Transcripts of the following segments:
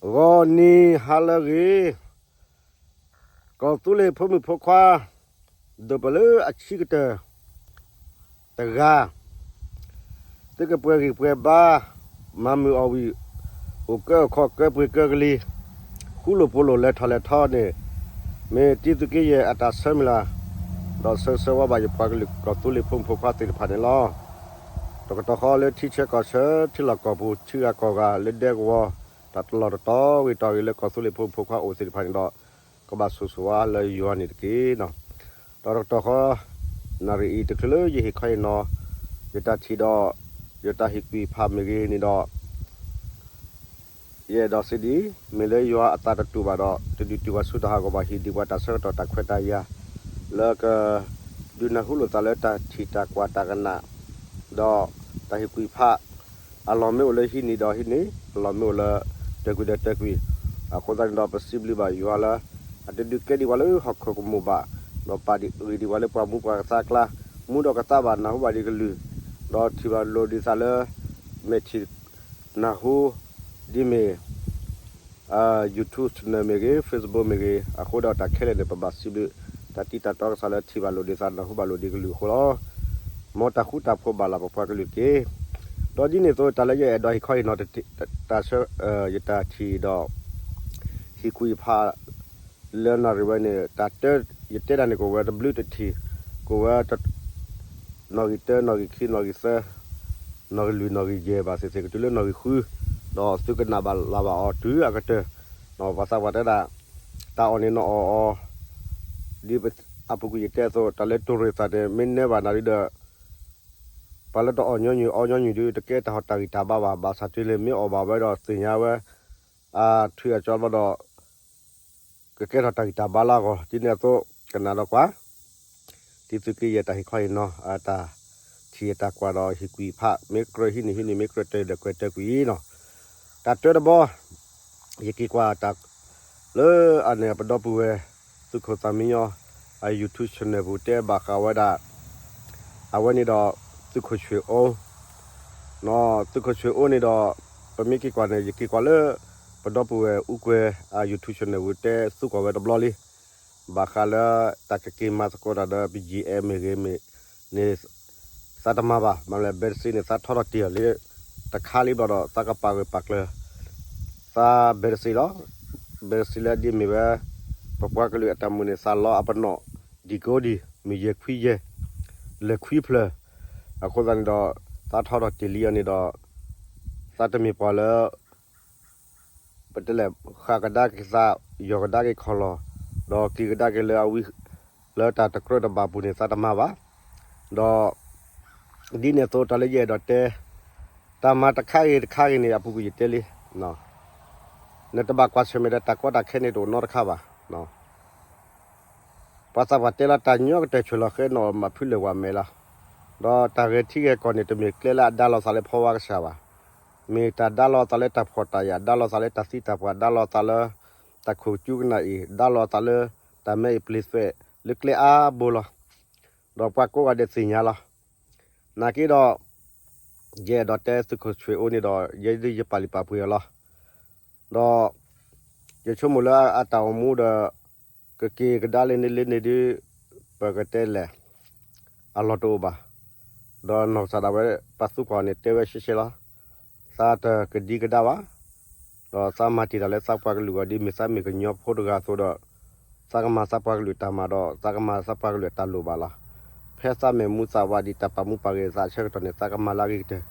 ဂီၤနံၤဟါလၢအဂ့ၤ, ကီၢ်သူလ့ၤဖိမုၣ်ဖိခွါ ဒိၣ်ပှၤလၢအဆံးကတၢၢ်တဂၤ, သုကပှဲၤဂံၢ်ပှဲၤဘါ, မၤမုာ်အီၣ်ဝံၣ်, အိၣ်ကၢအိၣ်ခီၣ်ကၢပှ့ၤကၢကလံၤ, ဃူလိာ်ဖိးလိာ်လဲၤထီၣ်လဲၤထီန့ၣ်, မ့ၢ်တံသုးက့ယဲၢ်အတၢ်ဆၢမုၢ်လၢ်, ဒီးဆၢဂ့ၤဆၢဝါဘၣ်ယပှၤကလုာ်ကီၢ်သူလ့ၤဖိမုၣ်ဖိခွါသ့ၣ်တဖၣ်န့ၣ်လီၤ. တကတီၢ်ဃီလၢထံဆၢကီၢ်ဆၢ ထံလီၢ်ကီၢ်ပူၤ ထံဂၤကီၢ်ဂၤလၢဒဲကဝီၤ တၢ်တလီၢ်တတီၤဂ့ၤတီၤဂ့ၤလၢကီၢ်သူလ့ၤဖိမုၣ်ဖိခွါအိၣ်သ့ၣ်တဖၣ်န့ၣ်ဒီး ကဘၣ်ဆိၣ်ဂ့ၤဆိၣ်ဝါလၢယွၤန့ၣ်တက့ၢ်. ဒီးတကတီၢ်ဃီ နၣ်ရံၣ်အံၤတချုးလၢယဟ့ၣ်ခီဟ့ၣ်နီၤ ယတၢ်ထံၣ်ဒီး ယတၢ်ဟ့ၣ်ကူၣ်ဖးမ့ၢ်ဂ့ၤန့ၣ်ဒီး ယအဲၣ်ဒိးစံးဒ်အံၤ, မ့ၢ်လၢယွၤအသးတတူာ်ဘၣ်ဒီး တဒုးတုၤဘၣ်ဆူတၢ်ဟးဂီၤဘၣ် ဟ့ၣ်ဒံးပှၤတၢ်ဆၢကတီၢ်တၢ်ခွဲးတၢ်ယာ် လၢကဒုးနၢ်ဟူလိာ်သးလၢတၢ်ထံၣ်တၢ်ကွၢ်တၢ်ကနၣ် ဒီးတၢ်ဟ့ၣ်ကူၣ်ဖး အလီၢ်မ့ၢ်အိၣ်လၢဟံးန့ၢ်ဒီးဟံးန့ၢ်, အလီၢ်မ့ၢ်အိၣ်လၢတၢၢ်ကွံာ်ဒီးတၢၢ်ကွံာ်, အဃိသတးန့ၣ်ဒီး ပစံးဘျုးဘၣ်ယွၤလၢ အတဒုးကဲဒံးပှၤလၢဟီၣ်ခိၣ်ကမူၣ်ဘၣ်, ဒီးပာ်ဂ့ၤဒံးပှၤလၢပှၤမူပှၤသးအကျါ, မူဒီးကသးဘၣ်နၢ်ဟူဘၣ်ဒံးကလုၢ်, ဒီးထံၣ်ဘၣ်လိာ်ဒံးသးလၢ မဲာ်ထံၣ်နၢ်ဟူ ဒ်မ့ၢ် YouTube channel မ့ၢ်ဂ့ၤ Facebook မ့ၢ်ဂ့ၤ, အဃိဒီးတၢ်ခဲလၢာ်န့ၣ် ပဘၣ်စံးဘျုး တၢ်တံတၢ်တီကစၢ်လၢထံၣ်ဘၣ်လိာ်ဒံးသး နၢ်ဟူဘၣ်လိာ်ဒံးကလုၢ်အဃိလီၤ. မ်တၢ်ဃူတၢ်ဖိးဘၣ်လၢပပှၤကလုာ်တက့ၢ်. ဒီးဒ်န့ၣ်အသိး တၢ်လၢယအဲၣ်ဒိးဟ့ၣ်ခီဟ့ၣ်နီၤ တၢ်ဆၢ ယတၢ်ထံၣ်ဒီး ဟ့ၣ်ကူၣ်ဟ့ၣ်ဖး လၢနၣ်ရံၣ်ဝဲန့ၣ် တၢ်တၢ ယတဲတၢ်န့ၣ် ကအိၣ်ဝဲတဘျုးတထံၣ်, ကအိၣ်ဝဲ နီၣ်ဂံၢ်တၢ နီၣ်ဂံၢ်ခံ နီၣ်ဂံၢ်သၢ, နီၣ်ဂံၢ်လွံၢ် နီၣ်ဂံၢ်ယဲၢ်ဘၣ်သ့ၣ်သ့ၣ် ကတုၤလၢနီၣ်ဂံၢ်ဃု, ဒီးသုကနၣ်ဘၣ်လၢ်ဘၣ်အီၤတုၤအကတၢၢ်, ပှၤသးပှၢ်တဲဒၣ် တၢ်အီၣ်န့ၣ်နအီၣ်အီၤ ဒ်အပူၤကွံာ်ယတဲအသိး တၢ်လၢတိၢ်ရ့ၣ်သၣ်န့ၣ် မ့ၢ်နဲဘၣ်နၤဒ်ဒီး ပှၤလၢတအီၣ်ညီနုၢ်အီညီနုၢ်ဒ် တကဲတၢ်ဟီၣ်တၢ်ဂံၢ်တၢ်ဘါဘၣ်, ဘၣ်ဆၣ်တုၤလၢမ့ၢ်အီၣ်ဘၣ်ဝဲဒီးသ့ၣ်ညါဝဲ အထွံၣ်အကီဘျီဒီး ကကဲထီၣ်တၢ်ဂံၢ်တၢ်ဘါလၢအဂီၢ် ဒ်န့ၣ်အသိး ကနၣ်ဒီးကွၢ် တံသုးက့ယဲၢ်တၢ်ဟ့ၣ်ခီဟ့ၣ်နီၤ အတၢ်ထံၣ်အတၢ်ကွၢ်ဒီးဟ့ၣ်ကွံာ်ဖး မ့ၢ်ကြၢးဟံးန့ၢ်ဟံးန့ၢ် မ့ၢ်ကြၢးတၢၢ်ဒီးကွဲးတၢၢ်ကွံာ်နီၤ. တၢ်တၢတဘီ ယက့ၤကွၢ်တၢ် လၢအန့ၣ်ပဒီပုၢ်ဝဲၢ် သုးခိၣ်သၣ်မံညီ အ YouTube channel ပူၤတဲဘၣ်ဃးဝဲဒၣ် အဝဲန့ၣ်ဒီး သုးခိၣ်ဆွ့ၣ်အိ သုးခိၣ်ဆွ့ၣ်အိန့ၣ်ဒီး ပမ့ၢ်က့ၤကွၢ်န့ၣ် ယက့ၤကွၢ်လၢ ပဒီပုၢ်ဝဲၢ်အူကွဲၤအ YouTube channel ပူၤတဲသံကွၢ်ဝဲတဘျီလံ ဘၣ်ဃးလၢတၢ်ကက့ၤမၤသကိးတၢ်ဒီး ပယံာ်အဲၣ်မ့ၢ်ဂ့ၤမ့ၢ်န့ၣ် သးတမၤဘၣ် မ့ၢ်လဲၣ် ဘဲတစ့န့ၣ် သးထီထီၣ်တ့ၢ်အီၤလံ တခါလံဘျီဒီး သးကပာ်ဂၢၢ်ပာ်ကျၢၤ သးဘဲတစ့လီၤ. ဘဲတစ့လၢဒ်မ့ၢ်ဝဲ ပပှၤကလုာ်အတၢ်မုာ်န့ၣ် သးလီအပနီၣ် ဒံၣ်ကိဒံၣ် မ့ၢ်ယဲၢ်ခွံယဲၢ် လဲၤခွံဖျၢၣ် အဃိသတးန့ၣ်ဒီး သးထီထီၣ်တ့ၢ်လံအီၤန့ၣ်ဒီး သးတမ့ၢ်ပှၤလၢ ပတဲလဲၣ် ဃၣ်ကဒါက့ၤသး ယီၢ်ကဒါက့ၤခီၣ်လီၢ် ဒီးက့ၤကဒါက့ၤလၢအဝံ လၢတၢ်တကြၢးတဘၣ်ပူၤန့ၣ် သးတမၤဘၣ်. ဒီး ဒ်န့ၣ်အသိး တၢ်လၢယအဲၣ်ဒိးတဲ တၢ်မၤတခါဂ့ၤတခါဂ့ၤန့ၣ် အပူၤကွံာ်ယတဲလံ နတဘၣ်ကွၢ်ဆၢၣ်မဲာ်ဒီးတၢ်ကီတၢ်ခဲန့ၣ်တအိၣ်နီတခါဘၣ်. ပှၤသးပှၢ်တဲလီၤတၢ်ညီကတၢၢ် ဆှၢလီၤဃဲနီၣ်မၤဖုလၢာ်ဝၤမဲာ်လီၤ. ဒီးတၢ်ဂဲၤထံဂဲၤကီၢ်န့ၣ် တမ့ၢ်ကျဲလၢအဒါလီၤသးလၢဖီဝါကစၢ်ဘၣ်. မ့ၢ်တၢ်ဒါလီၤသးလၢတၢ်ဖှီၣ်တၢ်ယာ် ဒါလီၤသးလၢတၢ်သံတၢ်ပှၢ် ဒါလီၤသးလၢ တၢ်ခိၣ်ကၠူကနၣ်အံၤ ဒါလီၤသးလၢ တၢ်မဲအံၤပျ့ၤသွဲး လၢကျဲအါဘိလီၤ. ဒီးပှၤကိးဂၤဒဲးသ့ၣ်ညါလီၤ. နာ်က့ဒီး ယအဲၣ်ဒိးတဲသုးခိၣ်ဆွ့ၣ်အိန့ၣ်ဒီး ယဲဒ်ယပာ်လုၢ်ပာ်ပှ့ၤအီၤလီၤ. ဒီး ယဆိကမိၣ်လၢအတၢ်အိၣ်မူဒီး ကက့ၤကဒါလၢန့ၣ်လၢန့ၣ်ဒ် ပကတဲလဲၣ် အလီၢ်တအိၣ်ဘၣ်. ဒီးနီၢ်ကစၢ်ဒၣ်ဝဲ ပှၤသံကွၢ်န့ၣ် တဲဝဲရှဲရှဲလီၤ. သးတကဒံကဒါဘၣ်. ဒီးသးမၤတ့ၢ်တၢ်လၢသးပှၤကလုာ်အဂီၢ် ဒ်မ့ၢ်သးမ့ၢ်ကညီဖိတဂၤအသိးဒီး သးကမၤသးပှၤကလုာ်တၢ်မၤဒီး သးကမၤသးပှၤကလုာ်တၢ်လိၣ်ဘၣ်လီၤ. ဖဲသးမဲာ်မူသးဝးဒံးတၢ်ပာ်မူပာ်ဂဲၤသးအဆၢကတီၢ်န့ၣ် သးကမၤလၢအဂ့ၤကတၢၢ်.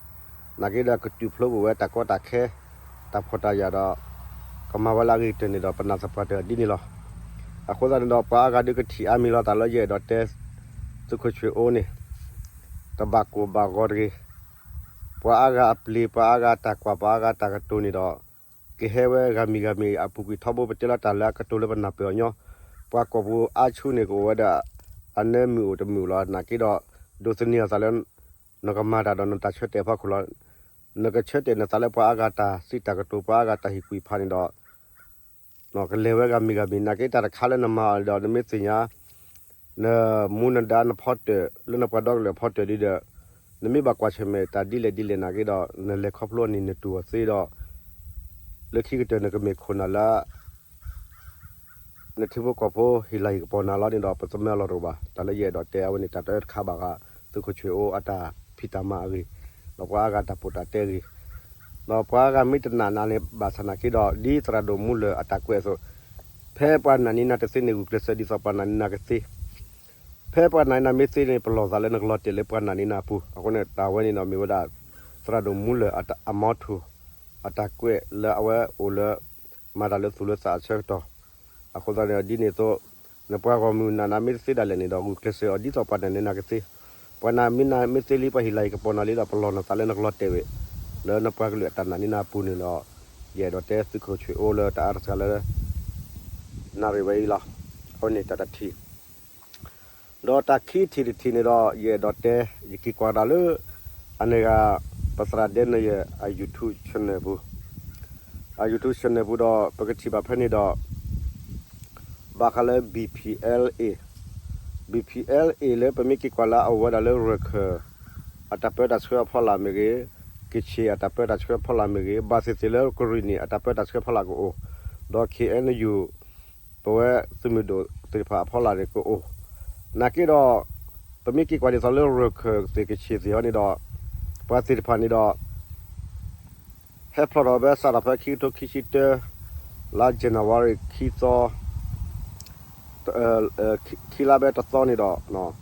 နာ်က့ဒီးကတုၤဖျိပဝဲတၢ်ကီတၢ်ခဲ တၢ်ဖှီၣ်တၢ်ယာ်ဒီး ကမၤဝဲလၢအဂ့ၤကတၢၢ်န့ၣ်ဒီး ပနာ်သပှၢ်တၢၢ်ဒ်န့ၣ်လီၤ. အဃိသတးန့ၣ်ဒီး ပှၤအါဂၤဒုးကထံၣ်အါမံၤလီၤ တၢ်လၢယအဲၣ်ဒိးတဲ သုးခိၣ်ဆွ့ၣ်အိန့ၣ် တဘၣ်ကိၢ်ဘၣ်ဂီၤတဂ့ၤ. ပှၤအါဂၤအပျ့ၤ ပှၤအါဂၤတၢ်ကွၢ် ပှၤအါဂၤတၢ်ကတိၤန့ၣ်ဒီး ကဟဲဝဲဂၤမံၤဂၤမံၤ အပူၤကွံာ်ထီဘိ ပတဲလီၤတၢ်လၢအကတိၤလၢပနၢ်ပၢၢ်အီၤညီ, ပှၤကီၢ်ပူၤအါဆူၣ်န့ၣ် ကအိၣ်ဝဲဒၣ် အနၢမုာ်အိၣ်တမုာ်လီၤ. နာ်က့ဒီး ဒိးသန့ၤအသးလၢ နကမၤတၢ်ဒီးနတၢ်ဆၢတဲာ်အဖီခိၣ်လီၤ. နကဆၢတဲာ်နသးလၢပှၤအါဂၤတၢ်စံးတၢ်ကတိၤ ပှၤအါဂၤတၢ်ဟ့ၣ်ကွံာ်ဖးန့ၣ်ဒီး ကလဲၤဝဲဂၤမံၤဂၤမံၤ နာ်က့တၢ်တခါလၢနမၤအီၤဒီး နမ့ၢ်သ့ၣ်ညါ နမူနဒါနဖီတၢၣ် လၢနပှၤဒီကလုာ်အဖီတၢၣ်ဒ်ဒီး နမ့ၢ်ဘၣ်ကွၢ်ဆၢၣ်မဲာ်တၢ်ဒ်လဲၣ်ဒ်လဲၣ်နာ်က့ဒီး နလဲၤခီဖျိန့ၣ် နတူၢ်အီၤသ့ဒီး လၢခံကတၢၢ်န့ၣ် ကမ့ၢ်ခိၣ်နၢ်လၢ နထံဖိကီၢ်ဖိဟ့ၣ်လၤဟ့ၣ်ကပီၤနၤလီၤန့ၣ်ဒီး ပသမၢအလီၢ်တအိၣ်ဘၣ်. တၢ်လၢယအဲၣ်ဒိးတဲအဝဲန့ၣ် တၢ်တအၢတခါဘၣ်ဃး သုးခိၣ်ဆှ့ၣ်အိၣ်အတၢ်ဖံးတၢ်မၤအဂ့ၢ်, ဒီးပှၤအါဂၤတၢ်ပီးတၢ်တဲအဂ့ၢ်, ဒီးပှၤအါဂၤမ့ၢ်တနာ်နၤန့ၣ် ဘၣ်ဆၣ်နာ်က့ဒီး ဒ်သရၣ်ဒိၣ်မူလၢၢ်အတၢ်ကွဲးအသိး, ဖဲပှၤနာ်န့ၢ်နၤတသ့န့ၣ် ဂုာ်ကျဲးစၢးဒ်သိးပှၤနာ်န့ၢ်နၤကသ့ ဖဲပှၤနာ်န့ၢ်နၤမ့ၢ်သ့န့ၣ် ပလီၢ်သးလၢနကလီၤတဲာ်လၢပှၤနာ်န့ၢ်နၤအပူၤ. အဃိန့ၣ် တၢ်ဝဲန့ၣ်ဒီးမ့ၢ်ဝဲဒၣ် သရၣ်ဒိၣ်မူလၢၢ်အတၢ် အမီထိၣ် အတၢ်ကွဲးလၢအဝဲအိၣ်လၢ မၤတၢ်လၢသူၣ်လၢသးအဆၢကတီၢ်. အဃိသတးန့ၣ် ဒ်န့ၣ်အသိး နပှၤဂီၢ်မုၢ်နာ်နၤမ့ၢ်တသ့ဒၣ်လဲာ်န့ၣ်ဒီး ဂုာ်ကျဲးစၢးအီၤဒ်သိးပှၤနာ်န့ၢ်နၤကသ့, ပှၤနာ်မ့ၢ်နာ်မ့ၢ်သ့လံ ပှၤဟ့ၣ်လၤဟ့ၣ်ကပီၤနၤလံဒီး ပလီၢ်နသးလၢနကလီၤတဲာ်ဝဲ လၢနပှၤကလုာ်အတၢ်နာ်န့ၢ်နၤအပူၤန့ၣ်ဒီး ယအဲၣ်ဒိးတဲသုးခိၣ်ဆှ့ၣ်အိၣ်လၢတၢ်အါတစှၤလၢ နၣ်ရံၣ်ဝဲအံၤလီၤ. အဝဲန့ၣ်တၢ်တထံၣ် ဒီးတၢ်ခံထံၣ်တထံၣ်န့ၣ်ဒီး ယအဲၣ်ဒိးတဲ ယက့ၤကွၢ်တၢ်လၢ အန့ၣ်ဂၤ ပသရၣ်ဒဲနယဲၢ်အ YouTube channel ပူၤ, အ YouTube channel ပူၤဒီး ပကထံၣ်ဘၣ်ဖဲန့ၣ်ဒီး ဘၣ်ဃးလၢ B P L A, B P L A လၢပမ့ၢ်က့ၤကွၢ်လၢအအိၣ်ဝဲဒၣ်လၢရၢၢ်ခၢၣ် အတၢ်ပၢတၢ်ဆှၢအဖီလာ်မ့ၢ်ဂ့ၤ, ကချ့ၣ်အတၢ်ပၢတၢ်ဆှၢအဖီလာ်မ့ၢ်ဂ့ၤ, ဘၣ်သ့ၣ်သ့ၣ်လၢကရံၣ်နံၣ်အတၢ်ပၢတၢ်ဆှၢအဖီလာ်ကအိၣ်, ဒီး K N U ပဝဲသုးမုၢ်ဒိၣ်သ့ၣ်တဖၣ်အဖီလာ်န့ၣ်ကအိၣ်, နာ်က့ဒီး ပမ့ၢ်က့ၤကွၢ်ဒ်သိးလၢရၢၢ်ခၢၣ်သ့ၣ်ကချ့ၣ်သ့ၣ်အီၤန့ၣ်ဒီး ပှၤသ့ၣ်တဖၣ်န့ၣ်ဒီး ဟဲဖျိးထီၣ်ဝဲ စးထီၣ်ဖဲခံကထိခံဆံတၢ လါ January ခံသီ ခံလါဘဲတသီန့ၣ်ဒီး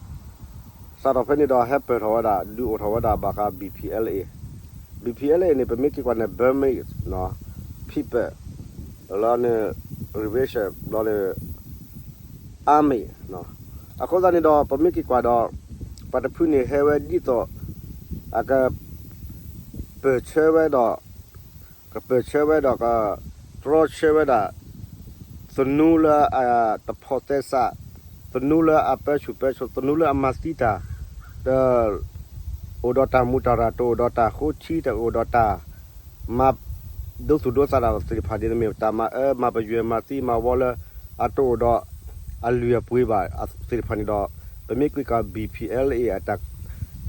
စးထီၣ်ဖဲန့ၣ်ဒီး ဟဲပၢၢ်ထီၣ်ဝဲဒၣ် ဒုးအိၣ်ထီၣ်ဝဲဒၣ်ဘၣ်ဃး B P L A, B P L A န့ၣ် ပမ့ၢ်က့ၤကွၢ်န့ၣ် Burmese People လီၤန့ၣ် Liberation လီၤန့ၣ် Army အဃိသတးန့ၣ်ဒီး ပမ့ၢ်က့ၤကွၢ်ဒီး ပှၤတဖုန့ၣ်ဟဲဝဲဒ်သိး အက ပၢၢ်ဆၢဝဲဒီး ကပၢၢ်ဆၢဝဲဒီး ကတြီဆၢဝဲဒၣ် သနူလၢအတဖိးသဲစး, သနူလၢအပၢဆူၣ်ပၢစိး, သနူလၢအမၤသံတၢ်, တ အိၣ်ဒီးတၢ်မူးတၢ်ရၢ်, တအိၣ်ဒီးတၢ်ဃိထံ, တအိၣ်ဒီးတၢ် မၤ ဒိသူၣ်ဒိသးတၢ်သ့ၣ်တဖၣ်န့ၣ် မ့ၢ်တၢ်မၤအၢမၤပယွဲမၤသံမၤဝီလၢ အတအိၣ်ဒီး အလုၢ်အပှ့ၤဘၣ်သ့ၣ်တဖၣ်န့ၣ်ဒီး ပမ့ၢ်ကွၢ်က့ၤ B P L A အတၢ်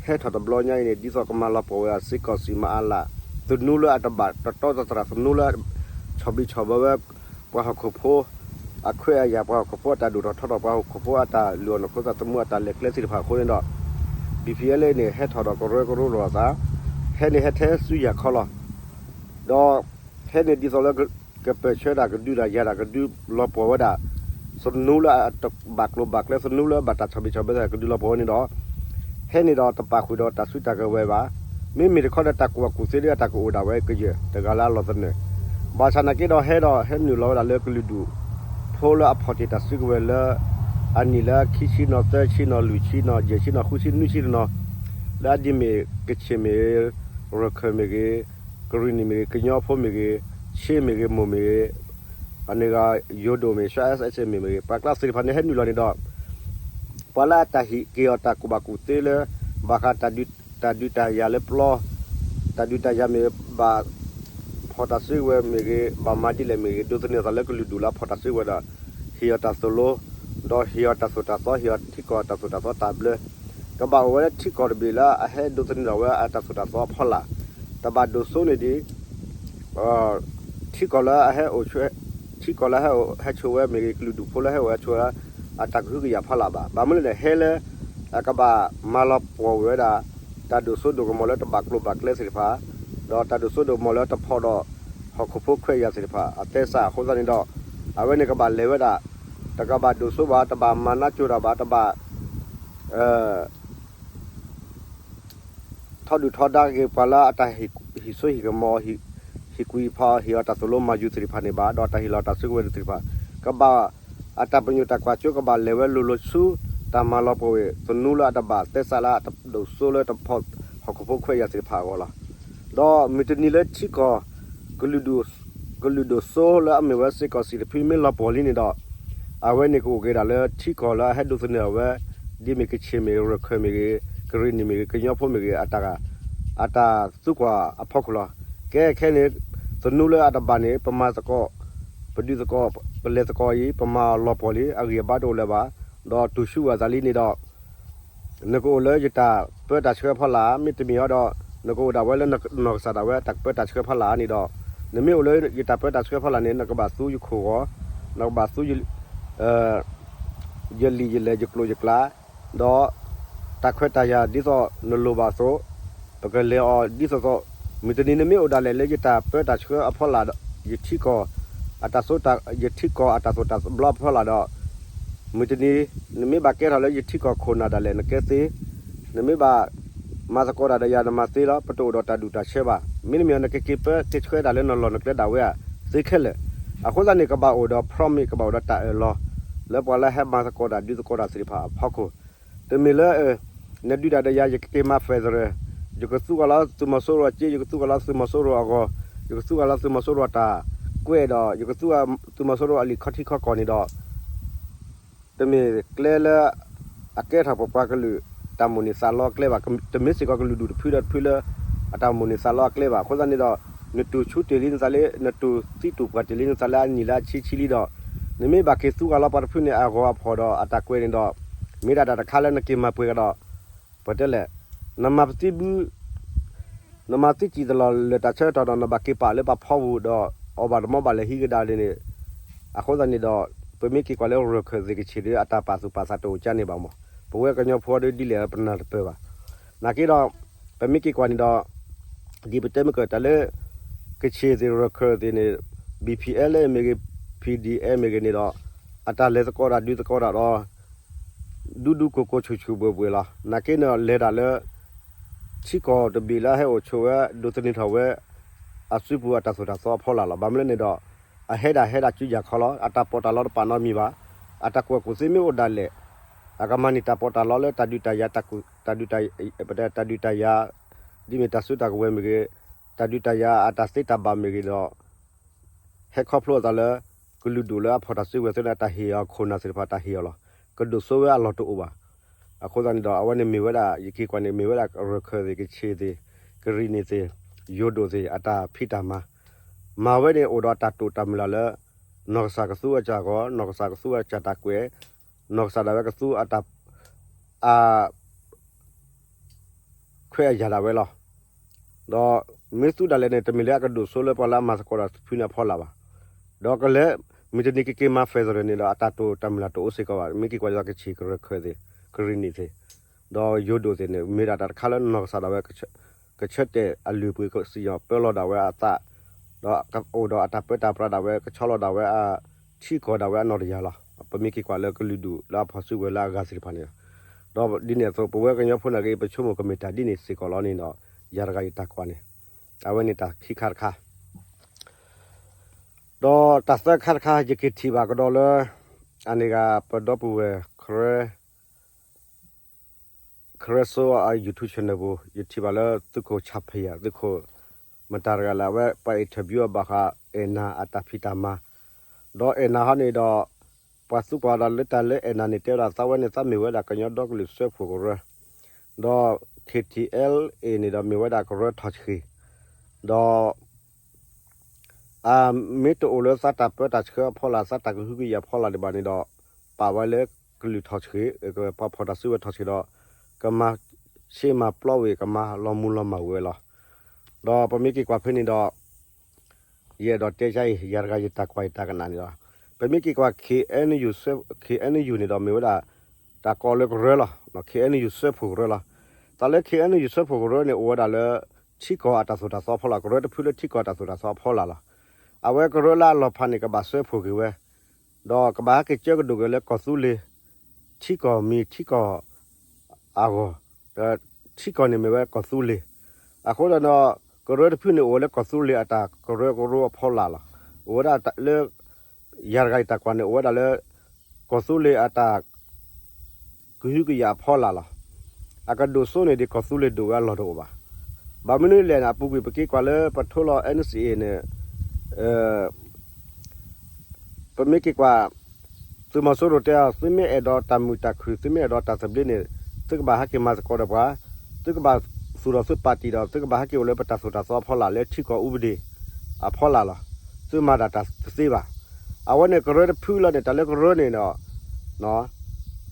ဟဲထီၣ်တဘျီညါအံၤန့ၣ် ဒ်သိးကမၤလီၤပှီၢ်ဝဲအစ့ၢ်ကီးစံးမၤအါလၢ် သနူလၢအတဘၣ်တတီသတြၢ် သနူလၢဆီၣ်ဘံၣ်ဆီၣ်ဘၢဝဲ ပှၤဟီၣ်ခိၣ်ဖိ အခွဲးအယာ် ပှၤဟီၣ်ခိၣ်ဖိအတၢ်ဒိၣ်ထီၣ်ထီထီၣ် ပှၤဟီၣ်ခိၣ်ဖိအတၢ်လုၢ်အီၣ်နီၢ်ခိသးသမူအတၢ်လဲၤကျဲသ့ၣ်တဖၣ်အဃိန့ၣ်ဒီး B P L A န့ၣ် ဟဲထီၣ်ဒီးကရၢကရိလိာ်အသး ဟဲန့ၣ်ဟဲထဲဆူယၤခီလီၤ. ဒီး ဟဲန့ၣ်ဒ်သိးလၢ ကပၢၢ်ဆၢဒၣ် ကဒုးဒၣ်ယၤဒၣ် ကဒုးလီၤပှီၢ်ဝဲဒၣ် သနူလၢအတဘၣ်ကျိၤဘၣ်ကျဲ သနူလၢအဘၣ်တၢ်ဆီၣ်ဘံၣ်ဆီၣ်ဘၢသ့ၣ် ကဒုးလီၤပှီၢ်ဝဲန့ၣ်ဒီး ဟဲန့ၣ်ဒီးတပာ်ဃုာ်ဒီးတၢ်စုတၢ်ကဝဲၤဘၣ်. မ့မ့ၢ်တခီဒီးတၢ်ကူၣ်ဘၣ်ကူၣ်သ့လၢအတၢ်ကအိၣ်ဒၣ်ဝဲကယဲၢ် တဂၤလၢအလီၢ်သနၢၣ် ဘၣ်ဆၣ်နာ်က့ဒီးဟဲဒီး ဟဲနုာ်လီၤဝဲဒၣ်လၢကလုာ်ဒူၣ်ဖိလၢအဖီၣ်တ့ၢ်တၢ်စုကဝဲၤလၢ အနံၣ်လၢခံဆံနီၤ သၢဆံနီၤ လွံၢ်ဆံနီၤ ယဲၢ်ဆံနီၤ ဃုဆံနွံဆံတနီၤ လၢအဒ်မ့ၢ်ကချ့ၣ်မ့ၢ်ဂ့ၤ ရၢၢ်ခၢၣ်မ့ၢ်ဂ့ၤ ကရံၣ်နံၣ်မ့ၢ်ဂ့ၤ ကညီဖိမ့ၢ်ဂ့ၤ ဆ့မ့ၢ်ဂ့ၤ မိၢ်မ့ၢ်ဂ့ၤ အန့ၣ်ဂၤ ယိၤဒိၣ်မ့ၢ် ရှါ SSA မ့ၢ်မ့ၢ်ဂ့ၤ ပှၤကျါသ့ၣ်တဖၣ်န့ၣ်ဟဲနုာ်လီၤန့ၣ်ဒီး ပှၤလၢအတၢ်ဟ့ၣ်က့ၤအီၤတၢ်ကူၣ်ဘၣ်ကူၣ်သ့လၢ ဘၣ်ဃးတၢ်ဒုးတၢ်ယၤလၢပျီ တၢ်ဒုးတၢ်ယၤမ့ၢ်ဘၣ် ဖီၣ်တၢ်စုကဝဲၤမ့ၢ်ဂ့ၤ ဘၣ်မၤဒ်လဲၣ်မ့ၢ်ဂ့ၤ ဒိးသန့ၤအသးလၢကလုာ်ဒူၣ်လၢအဖီၣ်တၢ်စုကဝဲၤဒီး ဟ့ၣ်အီၤတၢ်သိၣ်လိ ဒီးဟ့ၣ်အီၤတၢ်သိၣ်တၢ်သီ ဟ့ၣ်အီၤထံကီၢ်တၢ်သိၣ်တၢ်သီတၢ်ဘျၢ ကဘၣ်အိၣ်ဝဲလၢထံကီၢ်တဘ့ၣ်လၢအဟဲဒိးသန့ၤထီၣ်ဝဲအတၢ်သိၣ်တၢ်သီအဖီလာ် တဘၣ်ဒိၣ်စိန့ၢ်ဒံး ထံကီၢ်လၢအဟဲအိၣ် ထံကီၢ်လၢအဟဲအိၣ်ဟဲဆိးဝဲမ့ၢ်ဂ့ၤ ကလုာ်ဒူၣ်ဖိလၢအဟဲအိၣ်ဟဲဆိးဝဲ အတၢ်ကဟုကယာ်ဖီလာ်ဘၣ်. ဘၣ်မနုၤလဲၣ်န့ၣ် ဟဲလၢ အကဘၣ်မၤလီၤပှီၢ်ဝဲဒၣ် တၢ်ဒိၣ်စိဒိၣ်ကမီၤလၢတဘၣ်ကျိၤဘၣ်ကျဲသ့ၣ်တဖၣ် ဒီးတၢ်ဒိၣ်စိဒိၣ်ကမီၤလၢတဖီၣ်ဒီး ဟီၣ်ခိၣ်ဖိခွဲးယာ်သ့ၣ်တဖၣ် အသဲစးအဃိသတးန့ၣ်ဒီး အဝဲန့ၣ်ကဘၣ်လဲၤဝဲဒၣ် တကဘၣ်ဒိၣ်စိဘၣ် တဘၣ်မၤနးကၠိတၢ်ဘၣ် တဘၣ် ထီဒုၣ်ထီဒါက့ၤပှၤလၢအတၢ်ဟ့ၣ်စိဟ့ၣ်ကမီၤ ဟ့ၣ်ကွံာ်ဖးအီၤ ဟ့ၣ်အီၤတၢ်သိၣ်လိမၤယူၤသ့ၣ်တဖၣ်န့ၣ်ဘၣ် ဒီးတၢ်ဟ့ၣ်လီၤတၢ်စုကဝဲၤသ့ၣ်တဖၣ် ကဘၣ် အတၢ်ပညိၣ်တၢ်ကွၢ်စိကဘၣ်လဲၤဝဲလိၤလိၤဆူ တၢ်မၤလီၤပှီၢ်ဝဲ သနူလၢအတဘၣ်သဲစးလၢအတဒိၣ်စိလၢတဖီၣ်ဟီၣ်ခိၣ်ဖိခွဲးယာ်သ့ၣ်တဖၣ်အဂီၢ်လီၤ. ဒီးမုၢ်တနံၤလၢထံကီၢ် ကလုာ်ဒိၣ်စိလၢအမ့ၢ်ဝဲစ့ၢ်ကီးစံးတဖုမ့ၢ်လီၤပှီၢ်လံန့ၣ်ဒီး အဝဲန့ၣ်ကအိၣ်က့ၤဒၣ်လၢထံကီၢ်လၢအဟဲဒိးသန့ၤအီၤဝဲ ဒ်မ့ၢ်ကချ့ၣ်မ့ၢ်ဂ့ၤ ရၢၢ်ခၢၣ်မ့ၢ်ဂ့ၤ ကရံၣ်နံၣ်မ့ၢ်ဂ့ၤ ကညီဖိမ့ၢ်ဂ့ၤ အတၢ် အတၢ်သံကွၢ်အဖီခိၣ်လီၤ. ကဲခဲန့ၣ် သနူလၢအတဘၣ်န့ၣ် ပမၤသကိး ပဒုးသကိး ပလဲၤသကိးအံၤ ပမၤလီၤပှီၢ်လံ အဂံၢ်အဘါတအိၣ်လၢၤဘၣ် ဒီးတူၢ်ဆူၣ်ဝဲအသးလံန့ၣ်ဒီး နကအိၣ်လၢယတၢ်ပၢတၢ်ဆှၢဖီလာ် မ့တမ့ၢ်အီၤဒီး နကအိၣ်ဒၣ်ဝဲလၢနီၢ်ကစၢ်ဒၣ်ဝဲတၢ်ပၢတၢ်ဆှၢဖီလာ်န့ၣ်ဒီး နမ့ၢ်အိၣ်လၢယတၢ်ပၢတၢ်ဆှၢအဖီလာ်န့ၣ် နကဘၣ်သူယခိၣ်ဂီၤ, နကဘၣ်သူ ယလံာ်ယလဲၢ်ယကျိာ်ယကျါ, ဒီး တၢ်ခွဲးတၢ်ယာ်ဒ်သိးနလိၣ်ဘၣ်အသိး, ပကလဲၤအီၤဒ်သိးသိး, မုၢ်တနံၤနမ့ၢ်အိၣ်ဒၣ်လဲာ်လၢယတၢ်ပၢတၢ်ဆှၢအဖီလာ်ဒီး ယထံကီၢ် အတၢ်စိတၢ် ယထံကီၢ်အတၢ်သိၣ်တၢ်ဘျီအဖီလာ်ဒီး မုၢ်တနံၤ နမ့ၢ်ဘၣ်ကဲထီၣ်လၢယထံကီၢ်ခိၣ်နၢ်ဒၣ်လဲာ် နကဲသ့, နမ့ၢ်ဘၣ် မၤသကိးတၢ်ဒီးယၤ နမၤသ့လီၤ, ပတအိၣ်ဒီးတၢ်ဒူၣ်တၢ်ဆၢဘၣ်. မ့တမ့ၢ် နကက့ၤပၢက့ၤဆှၢတၢ်လၢနလီၢ်နကျဲဒၣ်ဝဲဧါ, သ့ခဲလၢာ်. အဃိသတးန့ၣ် ကဘၣ်အိၣ်ဒီး promise ကဘၣ်အိၣ်ဒီးတၢ်အၢၣ်လီၤ လၢပှၤလၢဟဲမၤသကိးတၢ်ဒုးသကိးတၢ်သ့ၣ်တဖၣ်အဖီခိၣ်, တမ့ၢ်လၢ နဒုးတၢ်ဒီးယၤ ယကက့ၤမၤ federal, ယကသူကီၢ်လၢသုးမီၤစိရိၤအစ့, ယကသူကီၢ်လၢသုးမီၤစိရိၤအဂီၢ်, ယကသူကီၢ်လၢသုးမီၤစိရိၤအတၢ်ကွဲးဒီး ယကသူကီၢ်သုးမီၤစိရိၤအလံာ်ခီထံခီကီၢ်န့ၣ်ဒီး တမ့ၢ်ကျဲလၢ အကဲထီၣ်ပပှၤကလုာ် တၢ်မိၣ်န့ၢ်သးလီအကျဲဘၣ်. တမ့ၢ်စ့ၢ်ကီးကလုာ်ဒူၣ်တဖုဒီးတဖုလၢ အတၢ်မိၣ်န့ၢ်သးလီအကျဲဘၣ်. အဃိသတးန့ၣ်ဒီး နတူၢ်ဆူတ့ၢ်လံနသးလၢ နတူၢ်သံတူၢ်ပှၢ်တ့ၢ်လံနသးလၢအနံၣ်လၢအဆံဆံလံဒီး နမ့ၢ်ဘၣ်က့ၤသူကီၢ်လၢပှၤတဖုန့ၣ် အဂီၤအဖီၣ်ဒီးအတၢ်ကွဲးန့ၣ်ဒီး မ့ၢ်ဒၣ်တၢ်တခါလၢနက့ၤမၤပှဲၤကဒီး ပတဲလဲၣ်, နမၤပသံဘု နမၤသံစံၣ်တလီၢ်လၢာ်တၢ်ဆၢကတီၢ်ဒီး နဘၣ်က့ၤပာ်လၢပှၤဖီပူၤဒီး အီၣ်ဘၣ်တမီဘၣ်လဲၤဟံးကဒါန့ၣ်, အဃိသတးန့ၣ်ဒီး ပမ့ၢ်က့ၤကွၢ်လၢရၢၢ်ခၢၣ်သ့ၣ်ကဆ့ၣ်ဒီး အတၢ်ပာ်သူၣ်ပာ်သးတအိၣ်ကါန့ၣ်ဘၣ်မး, ပဝဲကညီဖိဒီးဒ်လဲၣ်ပနၢ်တပၢၢ်ဘၣ်. နာ်က့ဒီး ပမ့ၢ်က့ၤကွၢ်န့ၣ်ဒီး ဒ်ပတဲမ့ၢ်ကတၢၢ်လၢ ကဆ့ၣ်သ့ၣ်ရၢၢ်ခၢၣ်သ့ၣ်န့ၣ် ဘံၣ်ဖံၣ်အဲလ်မ့ၢ်ဂ့ၤ ဖံၣ်ဒံၣ်အဲလ်မ့ၢ်ဂ့ၤန့ၣ်ဒီး အတၢ်လဲၤသကိးတၢ်ဒုးသကိးတၢ်ဒီး ဒူဒူကိၢ်ကိၢ်ဆူၣ်ဆူၣ်ဘှဲၣ်ဘှဲၣ်လီၤ. နာ်က့န့ၣ်လဲၤဒၣ်လၢ ထံကီၢ်တဘ့ၣ်လၢအဟဲအိၣ်ဆိးဝဲ ဒိးသန့ၤထီၣ်ဝဲ အစုပူၤအတၢ်သိၣ်တၢ်သီအဖီလာ်လီၤ. ဘၣ်မနုၤလဲၣ်န့ၣ်ဒီး အဟဲဒၣ်ဟဲဒၣ်စုယၤခီလီၤ. အတၢ်ပီးတၢ်လီတပာ်နီတမံၤဘၣ်. အတၢ်ကူၣ်ဘၣ်ကူၣ်သ့မ့ၢ်အိၣ်ဒၣ်လဲာ် အကမၤန့ၢ်တၢ်ပီးတၢ်လီလၢတၢ်ဒုးတၢ်ယၤ တၢ်ဒုးတၢ်ယၤ ဒ်မ့ၢ်တၢ်စုတၢ်ကဝဲၤမ့ၢ်ဂ့ၤ, တၢ်ဒုးတၢ်ယၤအတၢ်သ့တၢ်ဘၣ်မ့ၢ်ဂ့ၤဒီး ဟဲခီဖျိအသးလၢ ကလုာ်ဒူၣ်လၢအဖီၣ်တၢ်စုကဝဲၤသ့န့ၣ် အတၢ်ဟ့ၣ်အီၤခိၣ်နၢ်သ့ၣ်တဖၣ်တၢ်ဟ့ၣ်အီၤလီၤ. ကဒိၣ်စိဝဲအလီၢ်တအိၣ်ဘၣ်. အဃိသတးန့ၣ်ဒီး အဝဲန့ၣ်မ့ၢ်ဝဲဒၣ် ယက့ၤကွၢ်န့ၣ် မ့ၢ်ဝဲဒၣ်ရၢၢ်ခၢၣ်သ့ၣ် ကဆ့ၣ်သ့ၣ် ကရံၣ်နံၣ်သ့ၣ် ယိၤဒိၣ်သ့ၣ် အတၢ်ဖံးတၢ်မၤ မၤဝဲန့ၣ်အိၣ်ဒီးအတၢ်တိာ်တၢ်မုၢ်လၢ်လၢ နီၢ်ကစၢ်ကသူအစၢ်ဂီၢ် နီၢ်ကစၢ်ကသူအစၢ်တၢ်ကွဲး နီၢ်ကစၢ်ဒၣ်ဝဲကသူအတၢ် အ ခွဲးအယာ်ဒၣ်ဝဲလီၤ. ဒီးမ့ၢ်သူဒၣ်လဲာ်န့ၣ် တမ့ၢ်လၢအကဒိၣ်စိလၢပှၤလၢအမၤသကိးတၢ်ဖုန့ၣ်အဖီလာ်ဘၣ်. ဒီးကလဲၤ မုၢ်တနံၤကက့ၤမၤ federal န့ၣ်ဒီး အတၢ်တိာ်တၢ်မုၢ်လၢ်တအိၣ်စ့ၢ်ကီးဘၣ်. မ့ၢ်က့ၤကွၢ်ဒ်သိးကဆ့ၣ်ကရၢၢ်ခၢၣ်သ့ၣ် ကရံၣ်နံၣ်သ့ၣ် ဒီးယိၤဒိၣ်သ့ၣ်န့ၣ် မ့ၢ်ဒၣ်တၢ်တခါလၢနီၢ်ကစၢ်ဒၣ်ဝဲ ကဆၢတဲာ်အလုၢ်အပှ့ၤ စံၣ်ညီၣ်ပၢလီၤဒၣ်ဝဲအသး ဒီးအိၣ်ဒီးအတၢ်ပၢတၢ်ပြးဒၣ်ဝဲ ကဆီလီၤဒၣ်ဝဲအထံကီၢ်ဒၣ်ဝဲအနီၢ်တယၢ်လီၤ. ပမ့ၢ်က့ၤကွၢ်လၢကလုာ်ဒူၣ်လၢအဖီၣ်စုကဝဲၤလၢအဂၤသ့ၣ်တဖၣ်န့ၣ်လီၤ. ဒီးဒ်န့ၣ်အသိး ပဝဲကညီဖိန့ၣ်ဂ့ၤ ပဆိကမိၣ်ကမ့ၢ်တၢ်ဒ်န့ၣ်စ့ၢ်ကီးလီၤန့ၣ်ဒီး ယၤတဂၤယတၢ်ကွၢ်န့ၣ် အဝဲန့ၣ်တၢ်ခံခါတခါ ဒီးတၢ်သၢခါတခါ ယက့ၤထံၣ်ဘၣ်ကဒီးလၢ အန့ၣ်ဂ့ၤ ပဒီပုၢ်ဝဲၢ် Karen Soul အ YouTube channel ပူၤ ယထံၣ်ဘၣ်လၢသုးခိၣ်ဆၣ်ဖံးယၤ သုးခိၣ်မတၤတဂၤလၢအဝဲပှၤ interview အီၤဘၣ်ဃးအဲၣ်နၤအတၢ်ဖံးတၢ်မၤ ဒီးအဲၣ်နၤဟီန့ၣ်ဒီး ပှၤသူကွၢ်ဒီးလၢတၢ်လၢအဲၣ်နၤန့ၣ် တဲဝဲဒၣ်သးဝဲန့ၣ် သးမ့ၢ်ဝဲဒၣ်ကညီဒီကလုာ်စၢဖှိၣ်ကရၢ ဒီး K T L A န့ၣ်ဒီးမ့ၢ်ဝဲဒၣ်ကရၢထီၣ်ဆှံ ဒီး အမ့ၢ်တအိၣ်လၢသးတၢ်ပၢတၢ်ဆှၢအဖီလာ် သးတၢ်ကဟုကယာ်အဖီလာ်ဒံးဘၣ်န့ၣ်ဒီး ပာ်ဝဲလၢကလုာ်ထီၣ်ဆှံ ပှၤဖီၣ်တၢ်စုကဝဲၤထီၣ်ဆှံဒီး ကမၤဆ့မၤပျီဝံၤ ကမၤလီၤမူလီၤမၢ်ဝံၤဝဲလီၤ. ဒီးပမ့ၢ်က့ၤကွၢ်ဖဲန့ၣ်ဒီး ယအဲၣ်ဒိးတဲကါအံၤ ယၤတဂၤယတၢ်ကွၢ်ယတၢ်ကနၣ်န့ၣ်လီၤ. ပမ့ၢ်က့ၤကွၢ် K N U စၢ K N U န့ၣ်ဒီးမ့ၢ်ဝဲဒၣ် တၢ်ကိးလၢကရၢလီၤ. K N U စၢဖှိၣ်ကရၢလီၤ. တၢ်လၢ K N U စၢဖှိၣ်ကရၢန့ၣ် အိၣ်ဝဲဒၣ်လၢ ထံကီၢ်အတၢ်သိၣ်တၢ်သီအဖီလာ် ကရၢတဖုလၢထံကီၢ်အတၢ်သိၣ်တၢ်သီအဖီလာ်လီၤ. အဝဲကရၢလၢအလီၤဖးန့ၣ် ကဘၣ်စၢဖှိၣ်က့ၤဝဲ ဒီးကဘၣ်ဟဲက့ၤကၢကဒိၣ်က့ၤလၢကီၢ်သူလ့ၤ ထံကီၢ်မံၤထံကီၢ် အဂီၢ်, ဒီးထံကီၢ်န့ၣ်မ့ၢ်ဝဲကီၢ်သူလ့ၤ, အဃိဒီး ကရၢတဖုန့ၣ်အိၣ်ဝဲလၢကီၢ်သူလ့ၤအတၢ်ကရၢကရိအဖီလာ်လီၤ. အိၣ်ဝဲဒၣ်လၢ ယၤတဂၤယတၢ်ကွၢ်န့ၣ် အိၣ်ဝဲဒၣ်လၢ ကီၢ်သူလ့ၤအတၢ် ကဟုကယာ်အဖီလာ်လီၤ. အကဒိၣ်စိန့ၣ်ဒ်ကီၢ်သူလ့ၤဒိၣ်ဝဲအလီၢ်တအိၣ်ဘၣ်. ဘၣ်မနုၤလဲၣ်န့ၣ် အပူၤကွံာ်ပက့ၤကွၢ်လၢပထိလီၤ N C A န့ၣ် ပမ့ၢ်က့ၤကွၢ် သုးမီၤစိရိၤတဲအီၤ သုမ့ၢ်အဲၣ်ဒိးတၢ်မုာ်တၢ်ခုၣ် သုမ့ၢ်အဲၣ်ဒိးတၢ်သဘျ့န့ၣ် သုကဘၣ်ဟဲက့ၤမၤသကိးဒီးပှၤ, သုကဘၣ်သူၣ်ထီၣ်သုပၣ်တံၣ်ဒီး သုကဘၣ်ဟဲက့ၤအိၣ်လၢပတၢ်သိၣ်တၢ်သီအဖီလာ် လၢထံကီၢ်အူပဒ့ၣ်အဖီလာ်လီၤ. သုမၤတၢ်တသ့ဘၣ်. အဝဲန့ၣ်ကရၢတဖုလီၤန့ၣ် တၢ်လၢကရၢန့ၣ်ဒီး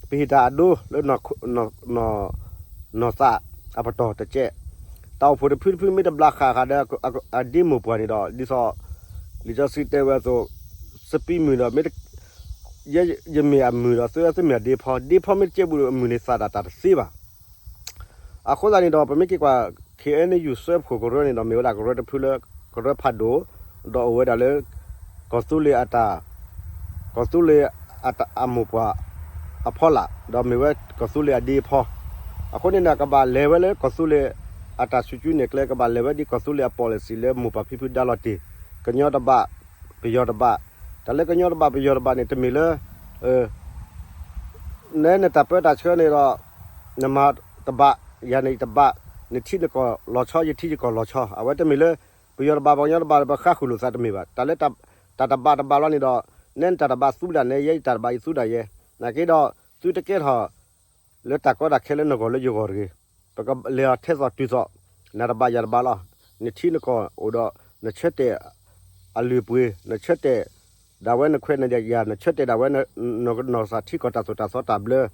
ပဟ့ၣ်တၢ်အဒိလၢ နီၢ်သးအပတီၢ်တကဲး, တၢ်အိၣ်ဖှိၣ်တဖုတဖုမ့ၢ်တဘျးဃးဃးဒီး အဒ့မိၢ်ပှၢ်န့ၣ်ဒီး ဒ်သိး လံာ်စီဆှံတဲဝဲအသိး, စပံးမုၢ်ဒီး မ့ၢ် ယဲယမ့ၢ်အမုၢ်ဒီး သုဝဲသုမ့ၢ်အဒ့ဖီ, ဒ့ဖီမ့ၢ်တကဲဘူးဒီး အမုၢ်န့ၣ်သးဒၣ်တၢ်တသ့ဘၣ်. အဃိသတးန့ၣ်ဒီး ပမ့ၢ်က့ၤကွၢ် ခ့ၣ်အဲၣ်ယူၣ် စၢဖှိၣ်ကရၢန့ၣ်ဒီး မ့ၢ်ဝဲဒၣ်ကရၢတဖုလၢ ကရၢဖးဒိၣ်, ဒီးအိၣ်ဝဲဒၣ်လၢ ကီၢ်သူလ့ၤအတၢ် ကီၢ်သူလ့ၤအတၢ်အမိၢ်ပှၢ် အဖီလာ်, ဒီးမ့ၢ်ဝဲကီၢ်သူလ့ၤအဒ့အဖီ. အဃိန့ၣ်ဒီး ကဘၣ်လဲၤဝဲလၢကီၢ်သူလ့ၤအတၢ်စူၢ်ကၠူနဲၣ်ကျဲ, ကဘၣ်လဲၤဝဲဒ်ကီၢ်သူလ့ၤအ policy လၢမိၢ်ပၢ်ဖံဖုဒါလီၤတ့ၢ်, ကညီတဘၣ်, ပယီၤတဘၣ်. တၢ်လၢကညီတဘၣ်ပယီၤတဘၣ်န့ၣ် တမ့ၢ်လၢ နဲနတၢ်ပၢတၢ်ဆှၢန့ၣ်ဒီး နမၤတဘၣ်, ယၤန့ၣ်တဘၣ်, နထံနကီၢ်လီၤဆီ ယထံယကီၢ်လီၤဆီ, အဝဲတမ့ၢ်လၢ ပယီၤတဘၣ်ပှၤကညီတဘၣ် ပဃါဃုာ်လိာ်သးတမ့ၢ်ဘၣ်. တၢ်လၢ တၢ်တဘၣ်တဘၣ်လီၤန့ၣ်ဒီး နဲနတၢ်တဘၣ်သူဒၣ်နဲယဲ, ယတၢ်တဘၣ်ယသူဒၣ်ယဲ, နာ်က့ဒီး သုတကဲထီၣ် လၢတၢ်ကီတၢ်ခဲလၢနဂီၢ်လၢယဂီၢ်တဂ့ၤ. ပကလဲၤအီၤထဲသိးတုၤသိး, နတဘၣ်ယၤတဘၣ်လီၤ. နထံနကီၢ်အိၣ်ဒီး နဆၢတဲာ် အလုၢ်အပှ့ၤ, နဆၢတဲာ်ဒၣ်ဝဲနခွဲးနယာ်, နဆၢတဲာ်ဒၣ်ဝဲ နနီၢ်ကစၢ်ထံကီၢ်တၢ်သိၣ်တၢ်သီတၢ်ဘျၢ.